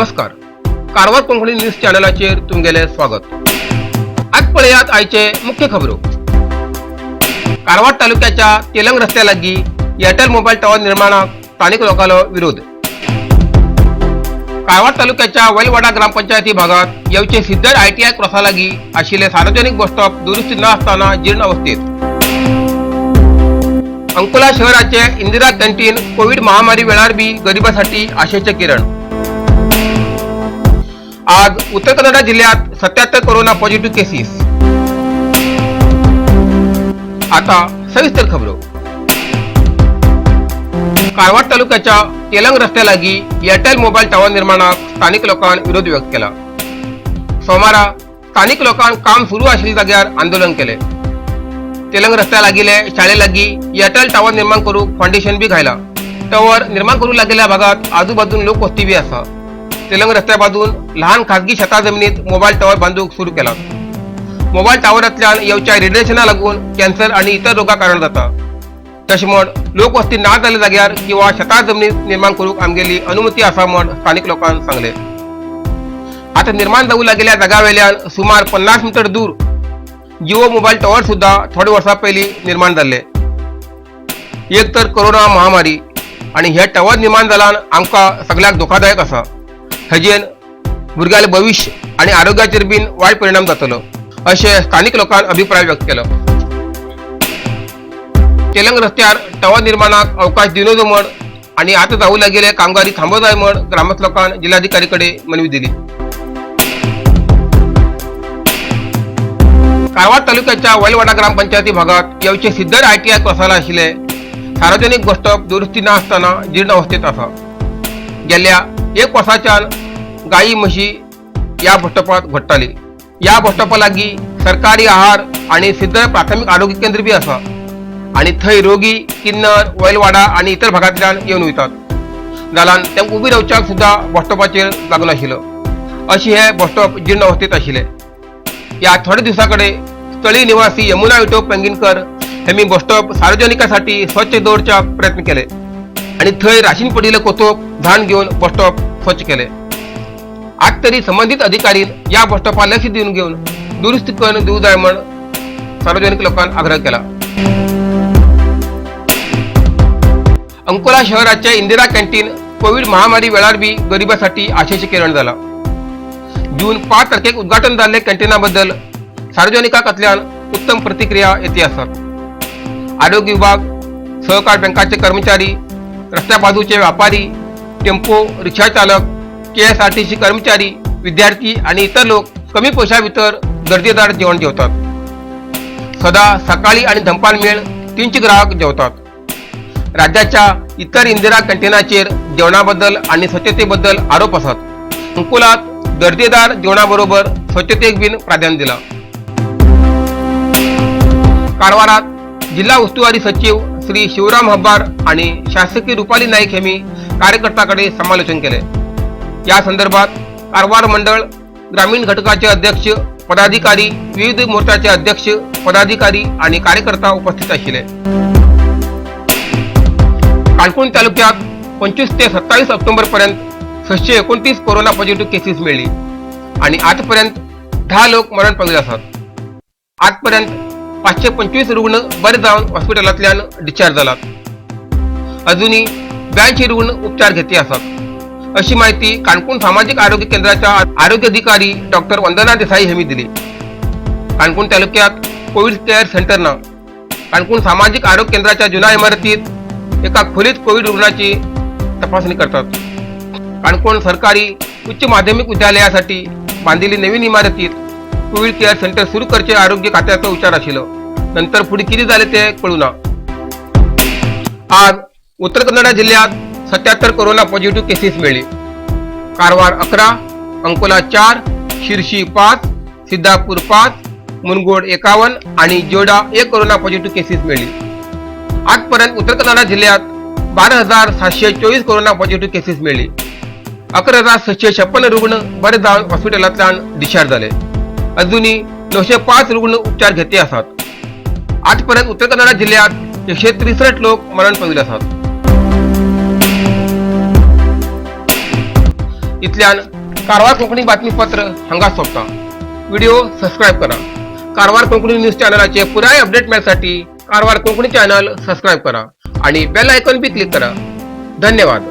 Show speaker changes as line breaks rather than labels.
नमस्कार, कारवार कोंकणी न्यूज चॅनलाचेर तुमगेलें स्वागत. आज पळयात आयचे मुख्य खबरो. कारवार तालुक्याच्या तेलंग रस्त्या लागीं एअरटेल मोबायल टॉवर निर्माणाक स्थानिक लोकांलो विरोध. कारवार तालुक्याच्या वैलवाडा ग्रामपंचायती भागात येवचे सिद्धर आयटीआय क्रॉसा लागीं आशिल्ले सार्वजनिक बस स्टॉप दुरुस्ती न आसतना जीर्ण अवस्थेत. अंकोला शहराचे इंदिरा कॅन्टीन कोविड महामारी वेळार बी गरिबासाठी आशेचे किरण. आज उत्तर कन्नडा जिल्ह्यात 77 कोरोना पॉझिटिव्ह केसेस. आता सविस्तर खबरो. कारवार तालुक्याच्या तेलंग रस्त्या लागीं एअरटेल मोबाईल टॉवर निर्माणाक स्थानिक लोकांन विरोध व्यक्त केला. सोमारा स्थानिक लोकांक काम सुरू आशिल्ल्या जाग्यार आंदोलन केले. तेलंग रस्त्या लागिल्ले शाळे लागीं एअरटेल टॉवर निर्माण करूंक फाउंडेशन बी घायला. टॉवर निर्माण करूंक लागिल्ल्या भागात आजूबाजून लोकवस्ती बी आसा. तेलंग रस्त्या बाजून लहान खाजगी शेता जमनीत मोबाईल टॉवर बांदूक सुरू केला. मोबाईल टॉवरांतल्यान येवच्या रेडिएशना लागून कॅन्सर आणि इतर रोगा कारण जाता. तशें म्हण लोकवस्ती ना जाल्ल्या जाग्यार किंवा शेता जमनीत निर्माण करूंक आमगेली अनुमती आसा म्हण स्थानिक लोकांक सांगले. आता निर्माण जावूं लागिल्ल्या जाग्या वेल्यान सुमार 50 मिटर दूर जिओ मोबाईल टॉवर सुद्धा थोडे वर्सां पयलीं निर्माण जाल्ले. एक तर कोरोना महामारी आणि हे टॉवर निर्माण जाल्यान आमकां सगळ्याक धोकादायक आसा. हेजेन भुरग्यालें भविश्य आणि आरोग्याचेर बीन वायट परिणाम जातलो, अशें स्थानिक लोकांन अभिप्राय व्यक्त केलो. तेलंग रस्त्यार टॉवर निर्माणाक अवकाश दिवं म्हण आणि आतां जावूं लागिल्ले कामगारी थांबो जाय म्हण ग्रामस्थ लोकांन जिल्हाधिकारी कडेन मनवी दिली. कारवार तालुक्याच्या वैलवाडा ग्रामपंचायती भागात येवचे सिद्धर आयटीआय क्रॉसाला आशिल्ले सार्वजनिक बस स्टॉप दुरुस्ती न आसतना जीर्ण अवस्थेत आसा. गेल्या एक वर्साच्यान गायी म्हशी ह्या बस स्टॉपात घडटाली. ह्या बस स्टॉपा लागीं सरकारी आहार आणि सिद्धर प्राथमिक आरोग्य केंद्र बी आसा आणि थंय रोगी किन्नर, वैलवाडा आणि इतर भागांतल्यान येवन वयतात जाल्यान तांकां उबी रावच्याक सुद्दां बस स्टॉपाचेर जागो नाशिल्लो. अशी हे बस स्टॉप जीर्ण अवस्थेत आशिल्ले. या थोड्या दिवसा कडेन स्थळीय निवासी यमुना विठो पेंगिनकर हेमी बस स्टॉप सार्वजनिकासाठी स्वच्छ दवरच्याक प्रयत्न केले आणि थंय राशीन पडिल्ले कोचोप झाड घेवन बस स्टॉप स्वच्छ केले. आज तरी संबंधित अधिकारी या बस स्टॉपार लक्ष दिवन घेवन दुरुस्ती करून दिवं जाय म्हण सार्वजनिक लोकांक आग्रह केला. अंकोला शहराचे इंदिरा कॅन्टीन कोविड महामारी वेळार बी गरिबासाठी आशेचे किरण जाला. जून 5 तारखेक उद्घाटन जाल्ले कॅन्टीना बद्दल सार्वजनिकांतल्यान उत्तम प्रतिक्रिया येते आसात. आरोग्य विभाग, सहकार बँकाचे कर्मचारी, रस्त्या बाजूचे व्यापारी, टेम्पो रिक्षा चालक, केएसआरटीसी कर्मचारी, विद्यार्थी आणि इतर लोक कमी पैशा भितर दर्जेदार जेवण जेवतात. सदा सकाळी आणि दनपार मेळ 300 ग्राहक जेवतात. राज्याच्या इतर इंदिरा कॅन्टीनाचेर जेवणाबद्दल आणि स्वच्छतेबद्दल आरोप आसात. अंकोलात दर्जेदार जेवणाबरोबर स्वच्छतेक बीन प्राधान्य दिला. कारवारात जिल्हा उस्तुवारी सचिव श्री शिवराम हब्बार आणि शासकीय रुपाली नाईक यांनी कार्यकर्त्याकडे समालोचन केले. या संदर्भात कारवार मंडळ ग्रामीण घटकाचे अध्यक्ष, पदाधिकारी, विविध मोर्चाचे अध्यक्ष, पदाधिकारी आणि कार्यकर्ता उपस्थित आशिल्ले. काणकोण तालुक्यात 25 ते 27 ऑक्टोबर पर्यंत 629 कोरोना पॉझिटिव्ह केसेस मिळली आणि आजपर्यंत 10 लोक मरण पावले आसात. आजपर्यंत 525 रुग्ण बरे जावन हॉस्पिटलांतल्यान डिस्चार्ज जालात. अजूनही 82 रुग्ण उपचार घेते आसात, अशी माहिती काणकोण सामाजिक आरोग्य केंद्राच्या आरोग्य अधिकारी डॉक्टर वंदना देसाई यांनी दिली. काणकोण तालुक्यात कोविड केअर सेंटर ना. काणकोण सामाजिक आरोग्य केंद्राच्या जुन्या इमारतीत एका खोलीत कोविड रुग्णाची तपासणी करतात. काणकोण सरकारी उच्च माध्यमिक विद्यालयासाठी बांधलेली नवीन इमारतीत कोविड केअर सेंटर सुरू करचे आरोग्य खात्याचो विचार आशिल्लो. नंतर फुडें कितें जालें ते कळूं ना. आज उत्तर कन्नडा जिल्ह्यात 77 कोरोना पॉझिटिव्ह केसेस मिळली. कारवार 11, अंकोला 4, शिरशी 5, सिद्धापूर 5, मुनगोड 51 आणि जोडा 1 कोरोना पॉझिटिव्ह केसेस मिळली. आजपर्यंत उत्तर कन्नडा जिल्ह्यात 12,724 कोरोना पॉझिटिव्ह केसेस मिळली. 11,756 रुग्ण बरे जावन हॉस्पिटलांतल्यान डिस्चार्ज जाले. अजूनही 905 रुग्ण उपचार घेते आसात. आजपर्यंत उत्तर कन्नडा जिल्ह्यात 163 लोक मरण पाविल्ले आसात. इतल्यान कारवार कोंकणी बातमीपत्र हांगा सोंपता. व्हिडिओ सबस्क्रायब करा. कारवार कोंकणी न्यूज चॅनलाचे पुराय अपडेट मेळसाठी कारवार कोंकणी चॅनल सबस्क्रायब करा आणि बेल आयकॉन बी क्लिक करा. धन्यवाद.